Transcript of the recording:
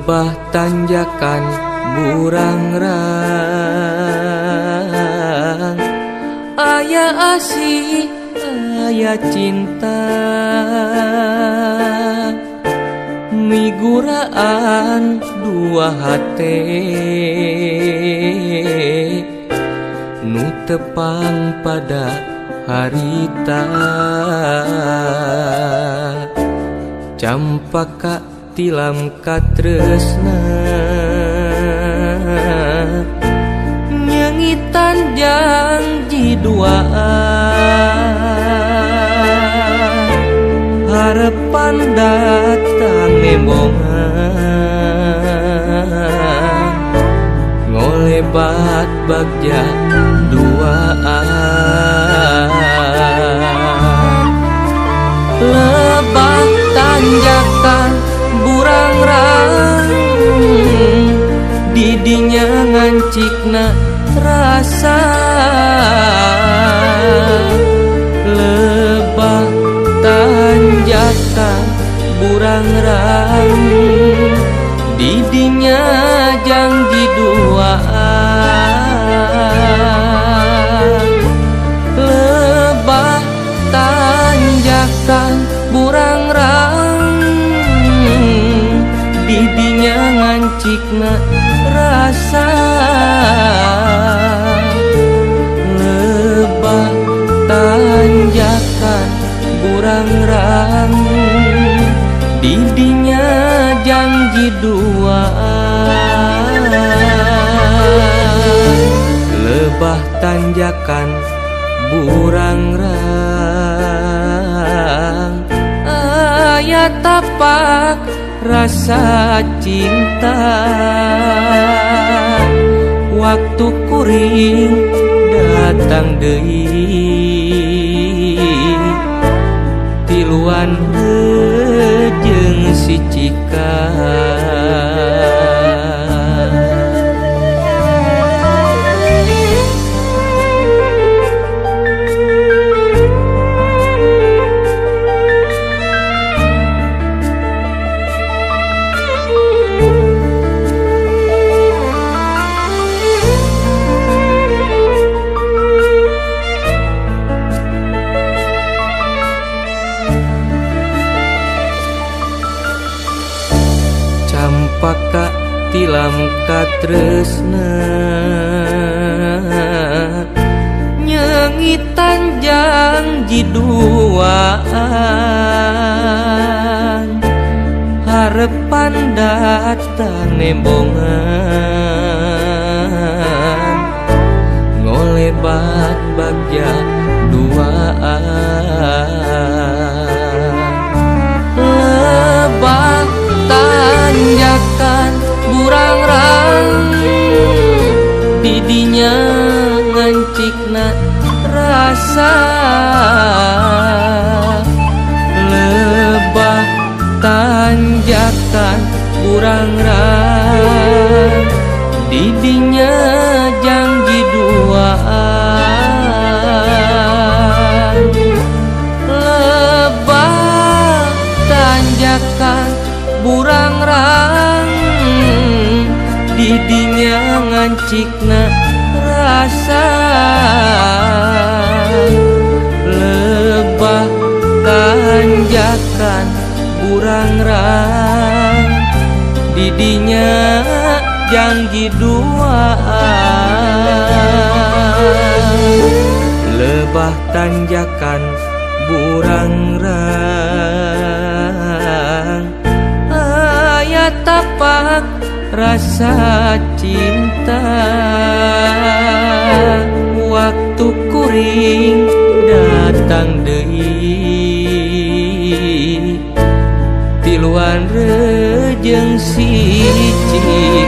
Lebah tanjakan burangrang, aya asih aya cinta, miguraan dua hate nu tepang pada harita. Campaka tilam katresna, nyengitan janji duaan, harapan datang nembongan, ngolebat bagja duaan. Lebah tanjakan burangrang, didinya ngancikna rasa. Lebah tanjakan burangrang, didinya janji duaan. Lebah tanjakan burangrang, didinya ngancikna rasa. Lebah tanjakan burangrang, didinya janji duaan. Lebah tanjakan burangrang, aya tapak rasa cinta. Waktu kuring datang deui, tiluan jeung si Cika. Campaka tilam katresna, nyengitan janji duaan, harapan datang nembongan, ngolebat bagja duaan. Lebah tanjakan burangrang, didinya ngancikna rasa. Lebah tanjakan burangrang, didinya janji duaan. Lebah tanjakan burangrang, didinya ngancikna rasa. Lebah tanjakan burangrang, didinya janji duaan. Lebah tanjakan burangrang, aya tapak rasa cinta. Waktu kuring datang deui, tiluan rejeng si Cika.